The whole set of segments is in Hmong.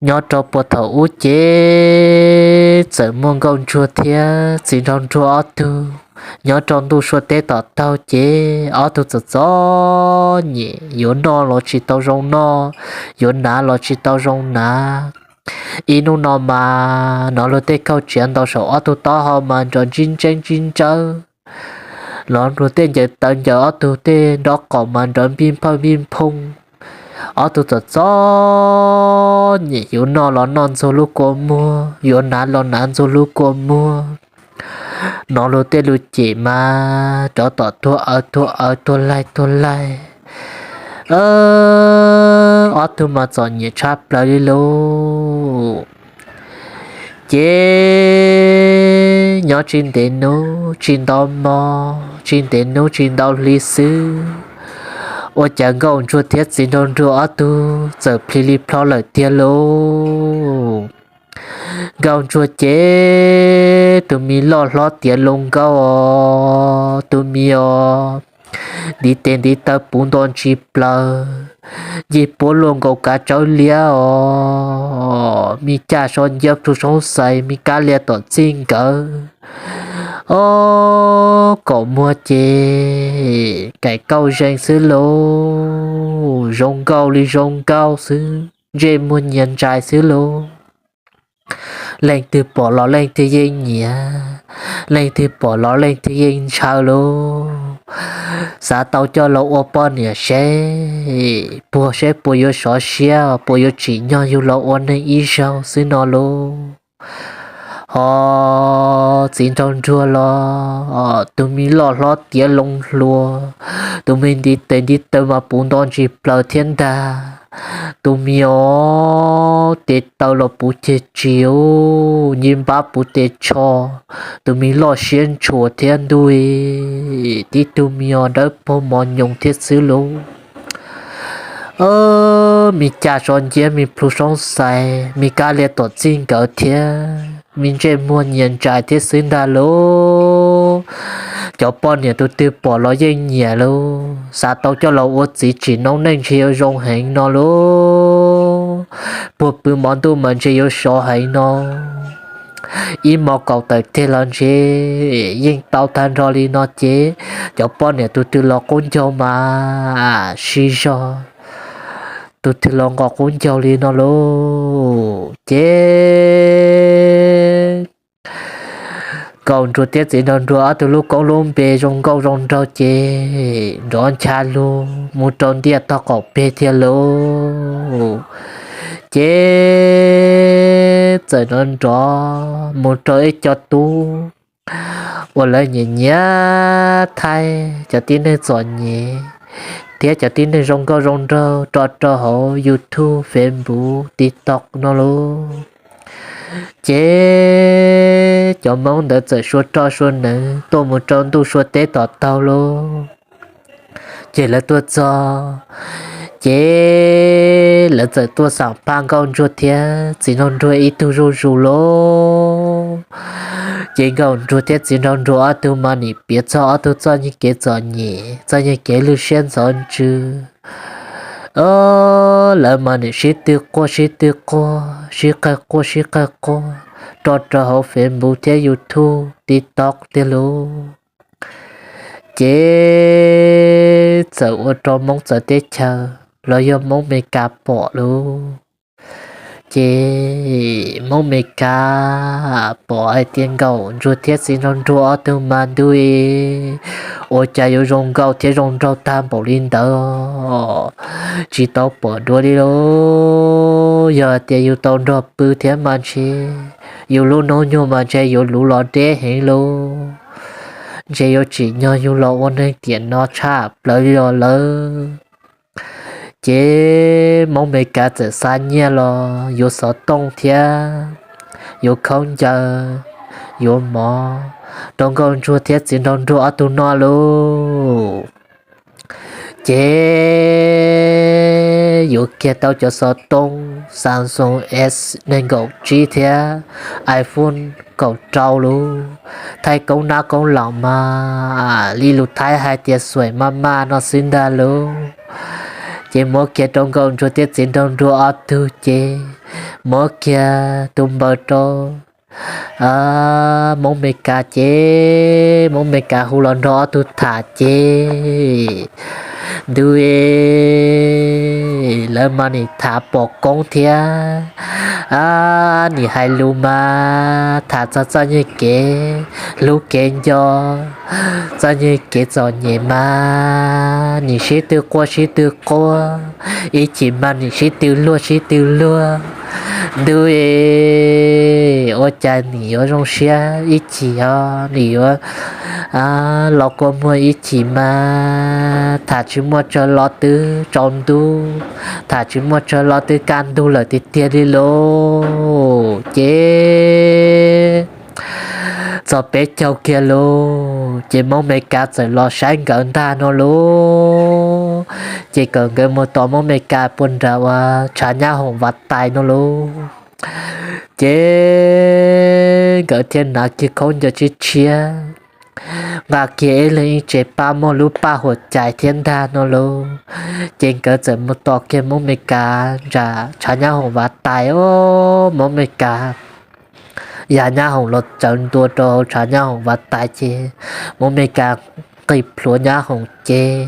Nyob rau puag thaum ub ces txawm muaj Nkauj Ntsuag thiab Txiv Nraug Nruag ob tug nyob rau ntuj sua teb tom taug ces ob tug txom txom nyem, yuav noj los tsis tau zoo noj, yuav hnav los tsis tau zoo hnav. Ib hnub no mas hnov luag tej khauj tsiav ntaus saum ob tug taub hau mas nrov ntsib ntseeb ntsib ntsawb, los luag tej ncaws taw ncaws ob tug tej nrob qaum mas nrov npij nphawj npij nphooj. Ob tug txom txom nyem, yuav noj los noj ntxuag lub kua muag, yuav hnav los hnav ntxuag lub kua muag. Hnov luag tej lus cem mas rov tom tuag awv tuag awv tuag laig tuag laig. Ob tug mas txom nyem tshaj plaws li lauj. Ces nyob tsis ntev hnub tsis ntau hmo, tsis ntev hnub tsis ntau hli xwb, ua cas Nkauj Ntsuag thiab Txiv Nraug Nruag ob tug txawm plhis li plho lawm tiag lauj. Nkauj Ntsuag ces tus me loj hlob tiav loo nkauj os, tus me os, ntiv tes ntiv taw puv nto ntsis plaws, ncig puab luaj nkaus kav tsawb liab os, me caj so nciab plhu soob xais, me kab lias tom txij nkawd. Ob kaum muag ces kaim kauj zeeg xwb lauj, zoo nkauj li zoo nkauj xwb, ntsej muag nyias ntsais xwb lauj. Leej twg pom los leej twg yeej nyiam, leej twg pom los leej twg yeej ntshaw lauj. Xav tau coj los ua poj niam seb, puag seb puas yuav sov siab, puas yuav tsim nyog yug los ua neeg ib zaug xwb no lauj. Ho Txiv Nraug Nruag los tus me loj hlob tiav loo hluas, tus me ntiv tes ntiv taw mas puv nto ntsis plaws thiab ntag. Tus me os, tes taw los puv ceg tsis, nci npab puv tes tsho, tus me loj siab ntshua thiab ntuj, tib tug me os dawb paug mos nyoos thiab xwb lauj. Me caj so nciab, me plhu soob xais, me kab lias tom txij nkawd thiab, me ntsej muag nyias ntsais thiab xwb ntag lauj. Cov poj niam tus twg pom los yeej nyiam lauj, xav tau coj los ua txiv tsim noob neej ntshe yuav zoo heev no lauj. Puag pw hmo ntuj mas ntshe yuav sov heev no. Ib hmo kaum tawm teg los ntshe yeej tau tag nrho li no ces cov poj niam tus twg los qub ncaug mas sib zog, tus twg los nqos qub ncaug li no lauj. Ces Nkauj Ntsuag thiab Txiv Nraug Nruag ob tug lub koob lub npe zoo nkauj zoo nraug ces nrov ncha lug mus rau ntiaj tog qaum peg thiab lauj. Ces txawm nrov nrov mus rau ib co tub uas lawv nyiam nyiam thaij cov tib neeg txom nyem thiab cov tib neeg zoo nkauj zoo nraug rau rau hauv YouTube, Facebook, TikTok no lauj. Ces cov Hmoob ntawd txawm sua roj sua neev tuaj mus rau ntuj sua teb tom taug lauj. Ces lawv tuaj txog, ces lawv txawm tuaj xam phaj Nkauj Ntsuag thiab Txiv Nraug Nruag ib tug zuj zus lauj. Ces Nkauj Ntsuag thiab Txiv Nraug Nruag ob tug mas nim piav txog ob tug txoj kev txom nyem, txoj kev lwj siab ntxhov ntsws. Lawv mas nim sib tw quaj sib tw quaj, sib qawg quaj sib qawg quaj rau rau hauv Facebook thiab YouTube, TikTok tiag lauj. Ces txawm ua rau Hmoob txawv teb chaws los yog Hmoob Meskas pom lauj. Ces Hmoob Meskas pom hais tias Nkauj Ntsuag thiab Txiv Nraug Nruag ob tug mas ntuj, ua cas yuav zoo nkauj thiab zoo nraug tag npaum li ntawd, tsis tau pom dua li lauj. Yog tias yus tau nrog pw thiab mas ntshe yus lub hnub nyoog mas ntshe yuav luv los deb heev lauj. Ntshe yuav tsim nyog yug los ua neeg tiam no tshaj plaws li los lawm. Ces Hmoob Meskas txawm xa nyiaj los yuav xov tooj thiab yuav khaub ncaws, yuav mov rau Nkauj Ntsuag thiab Txiv Nraug Nruag ob tug noj lauj. Ces yuav kiag tau cov xov tooj Samsung S nees nkaum tsib thiab iPhone kaum rau lauj, thaij koob nab koob laum mas li lus Thaib hais tias xuaim maj maj no xwb ntag lauj. Ces muab kiag rau Nkauj Ntsuag thiab Txiv Nraug Nruas ob tug ces muab kiag tus npaws rau Hmoob Mes Kas ces Hmoob Mes Kas hu los nrog ob tug tham ces ntu lawv mas nim tham pom koob thiab nim hais lus mas tham txog txoj nyeg kev hlub kev nco, txoj nyeg kev txom nyem mas nim sib tw quaj sib tw quaj, ib chim mas nim sib tw luag sib tw luag. Ntu ua cas nim yuav zoo siab ib chim os, nim yuav los kua muag ib chim mas tham tsis muaj tsawg los twb tsaus ntuj, tham tsis muaj tsawg los twb kaj ntug lawm tiag tiag li lauj. Ces txog peb caug kiag lauj ces Hmoob Mes Kas txawm los saib nkawd ntag no lauj. Ces kom nkawd mus tom Hmoob Mes Kas puag nram uas tshav nyab hoom Vaj Tais no lauj. Ces nkawd thiaj hnav kiag khaub ncaws tshiab tshiab, nqa kiag ib leeg ib tsev paj muaj lub paj huam cais thiab ntag no lauj. Ces nkawd txawm mus tom kiag Hmoob Mes Kas nram tshav nyab hoom Vaj Tais os. Hmoob Mes Kas ya nyab hoom los tsawv ntua rau hauv tshav nyab hoom Vaj Tais ces Hmoob Mes Kas nqis plhuav nyab hoom ces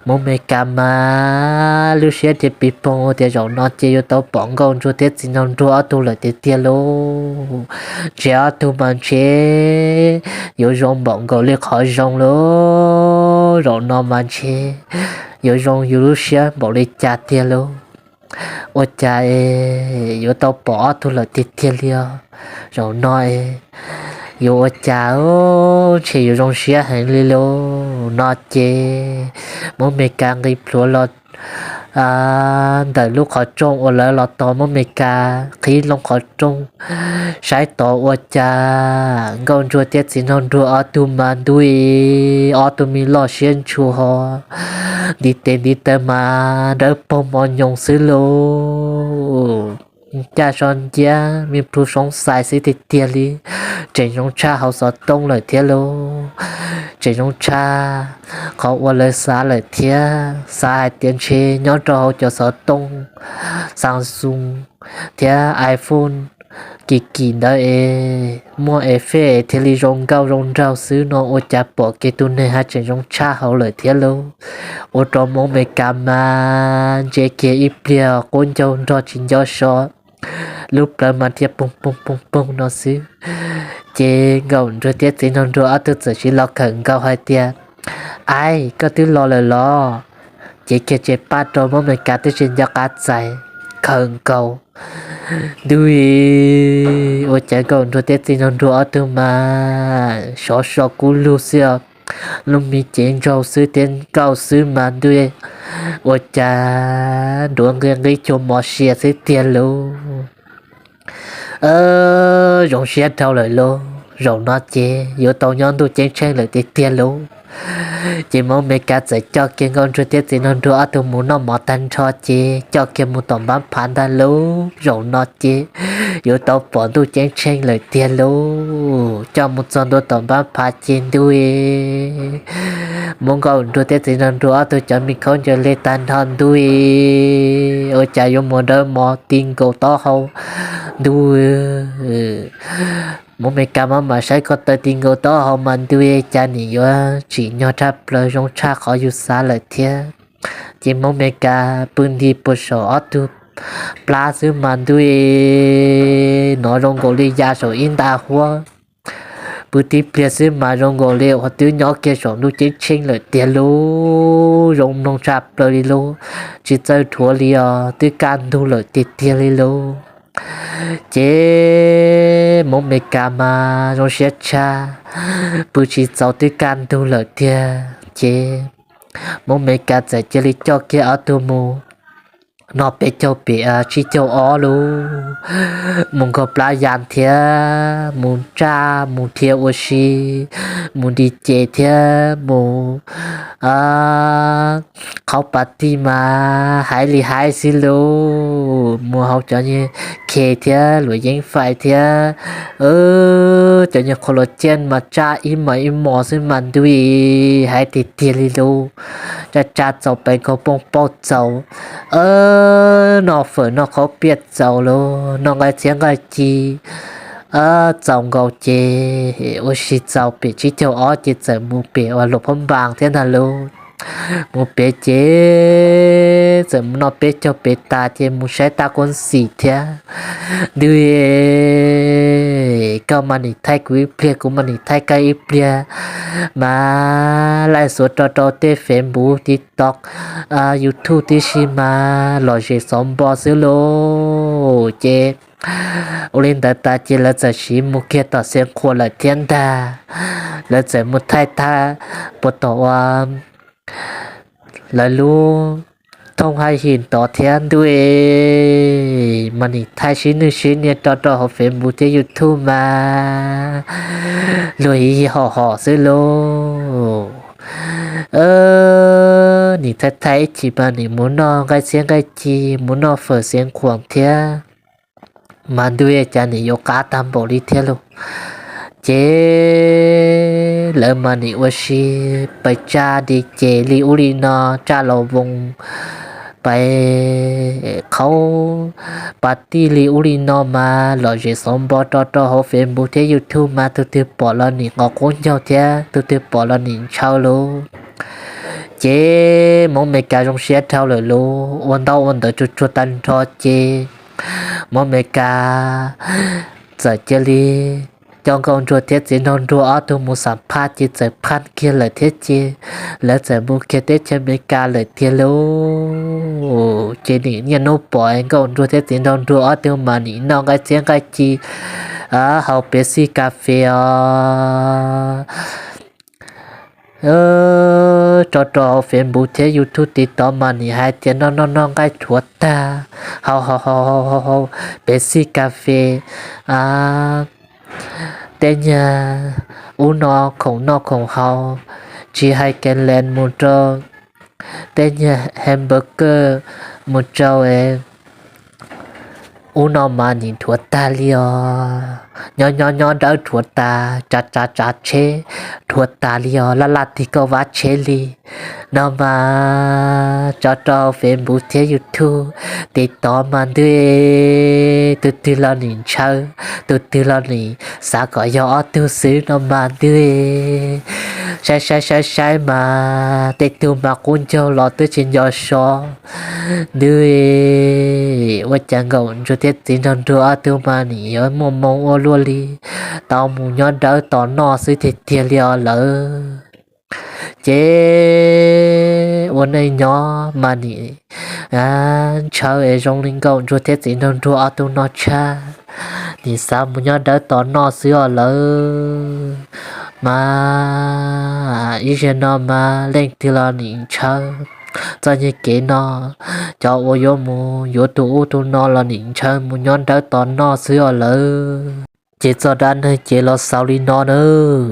Hmoob Mes Kas mas lub siab thiaj pib poog tias zaum no ces yuav tau pom Nkauj Ntsuag thiab Txiv Nraug Nruas ob tug lawm tiag tiag lauj. Ntshe ob tug mas ntshe yuav zoo npaum nkaus li qhov zoo lauj. Zaum no mas ntshe yuav zoo yus lub siab npaum li cas tiag lauj. Ua cas es yuav tau pom ob tug lawm tiag tiag li os. Zaum no es yuav ua cas, ntshe yuav zoo siab heev li lauj no ces Hmoob Mes Kas nqis plhuav los ntawm lub qhov rooj uas lawv los tos Hmoob Mes Kas qhib loo qhov rooj saib tod ua cas Nkauj Ntsuag thiab Txiv Nraug Nruas ob tug mas ntuj, ob tug me loj siab ntshua ho ntiv tes ntiv taw mas dawb paug mos nyoos xwb lauj. Caj so nciab me plhu soob xais xwb tiag tiag li. Tseem zoo tshaj hauv xov tooj lawm thiab lauj. Tseem zoo tshaj qhov uas lawv xav lawm thiab, xav hais tias ntshe nyob rau hauv cov xov tooj Samsung thiab iPhone kim kim ntawd es muaj effect thiaj li zoo nkauj zoo nraug xwb no ua cas pom kiag tus neeg hais tseem zoo tshaj hauv lawm thiab lauj. Ua rau Hmoob Mes Kas mas ntsia kiag ib pliag quab ncaug nrog tsis nco so, lub plawv mas thiaj poog poog poog poog no xwb. Ces Nkauj Ntsuag thiab Txiv Nraug Nruas ob tug txawm sis los khawm nkaus hais tias, Aib, koj twb los lawm los? Ces kiag tsev paj rau Hmoob Mes Kas twb tsis nco qab txais, khawm nkaus. Ntuj, ua cas Nkauj Ntsuag thiab Txiv Nraug Nruas ob tug mas sov so kub lug xwb os. Lub me cev ntsaug xwb thiab nkauj xwb mas ntuj, ua cas nruav nqi nqib cuag mos sia xwb tiag lauj. Zoo siab dhau lawm lauj, zaum no ces yuav tau nyob ntuj ceeb tsheej lawm tiag tiag lauj. Ces Hmoob Mes Kas txawm coj kiag Nkauj Ntsuag thiab Txiv Nraug Nruas ob tug mus noj mov tag nrho ces coj kiag mus tom npab phav ntag lauj. Zaum no ces yuav tau pom ntuj ceeb tsheej lawm tiag lauj. Coj mus txog ntua tom npab phav ces ntuj, muab Nkauj Ntsuag thiab Txiv Nraug Nruas ob tug cov me khaub ncaws hle tag nrho ntuj, ua cas yuav mus dawb mos ti nkaus taub hau ntuj. Hmoob Mes Kas mas mam saib ko taw ti nkaus taub hau mas ntuj, cas nim yuav tsim nyog tshaj plaws zoo tshaj qhov yus xav lawm thiab. Ces Hmoob Mes Kas pw nti puag saum ob tug plab xwb mas ntuj, hnov zoo nkaus li ya saum ib nta huab. Pw tib pliag xwb mas zoo nkaus li uas twb nyob kiag saum ntuj ceeb tsheej lawm tiag lauj, zoo mloog tshaj plaws li lauj, tsis txawj dhuav li os, twb kaj ntug lawm tiag tiag li lauj. Ces Hmoob Mes Kas mas zoo siab tshaj, pw tsis txaus twb kaj ntug lawm tiag. Ces Hmoob Mes Kas txawm cia li coj kiag ob tug mus noj peb caug pem tsib caug ob lauj, mus nkaug plab ya thiab mus ntsaj mus dhia ua si, mus nti ces thiab mus qhaub pas tij mas hais li hais xwb lauj, mus hauv cov K thiab luam yeeb fais thiab cov nyuag qhua luam ciaj mas tsaj ib mos ib mos xwb mas ntuj, hais tiag tiag li lub, tsaj tsaj txaus pes nkaug pooj pauj txaus, noj fawm noj qhaub piaj txaus lawm, noj nqaij txhiab nqaij ci txaus nkaus ces ua si txaus pem tsib caug ob ces txawm mus pem uas Luam Phab Npas thiab ntag lauj. Mus pem ces txawm mus noj peb caug pem tas ces mus saib taj kuab xim thiab. Ntuj, koj mas nim thaij kuv ib pliag, kuv mas nim thaij koj ib pliag, mas laij xuav rau rau tej Facebook, TikTok, YouTube tib si mas lom zem xov npo xwb lauj. Ces ua li ntawd tas ces lawv txawm siv mus kiag tom Xeev Khuam lawm thiab ntag. Lawv txawm mus thaij tag puas tom ua lawv lub thooj haj him ntawd thiab ntuj, mas nim thaij sib nwj sib nias rau rau hauv Facebook thiab YouTube mas luag ib hom hom xwb lauj. Nim thaij thaij ib chim mas nim mus noj nqaij txhiab nqaij ci, mus noj fawm Xeev Khuam thiab, mas ntuj, cas nim yuav qab tag npaum li thiab lauj. Ces lawv mas nim ua si pais tsaj di ces li ub li no, tsaj los voos, pais qhaub pas tij li ub li no mas lom zem xov npo rau rau hauv Facebook thiab YouTube mas tus twg pom los nim qos qub ncaug thiab tus twg pom los nim ntshaw lauj. Ces Hmoob Amelikas zoo siab dhau lawm lauj, ua ntaub ua ntawv tsuag tsuag tag nrho ces Hmoob Amelikas txawm cia li coj Nkauj Ntsuag thiab Txiv Nraug Ntsuag ob tug mus xam phaj ces txawm phaj kiag lawm thiab ces lawv txawm mus kiag teb chaws Amelikas lawm tiag lauj. Ces nim niaj hnub pom Nkauj Ntsuag thiab Txiv Nraug Ntsuag ob tug mas nim noj nqaij txhiab nqaij ci hauv pev xij kas fes os, rau rau hauv Facebook thiab YouTube TikTok mas nim hais tias noj noj noj nqaij rhuav tag hauv hauv hauv pev xij kas fes, tej nyuag ub no khoom noj khoom haus, tsis hais kev lees mus rau tej nyuag hamburger mus rau ub no mas nim rhuav tag li os. Nyob nyob nyob dawb rhuav tas, tsav tsav tsav tsheb rhuav tas li os, laj laj tig kauj vab tsheb li no mas tso rau Facebook thiab YouTube TikTok mas ntuj, tus twg los nim ntshaw, tus twg los nim xav kom yog ob tug xwb no mas ntuj, saib saib saib saib mas tej tug mas qub ncaug los twb tsis nco so. Ntuj, ua cas Nkauj Ntsuag thiab Txiv Nraug Ntsuag ob tug mas nim yuav muaj moo ua luaj li, tau mus nyob dawb tos noj xwb tiag tiag li os lawm. Ces ua neej nyob mas nim ntshaw es zoo li Nkauj Ntsuag thiab Txiv Nraug Ntsuag ob tug no tshaj, nim xav mus nyob dawb tos noj xwb os lawm. Mas ib zaug no mas leej twg los nim ntshaw txoj nyuag kev no, cov uas yuav mus yuav tus ub tus no los nim ntshaw mus nyob dawb tos noj xwb os lawm. Ces txoj dab neeg ces los xaus li no nawb.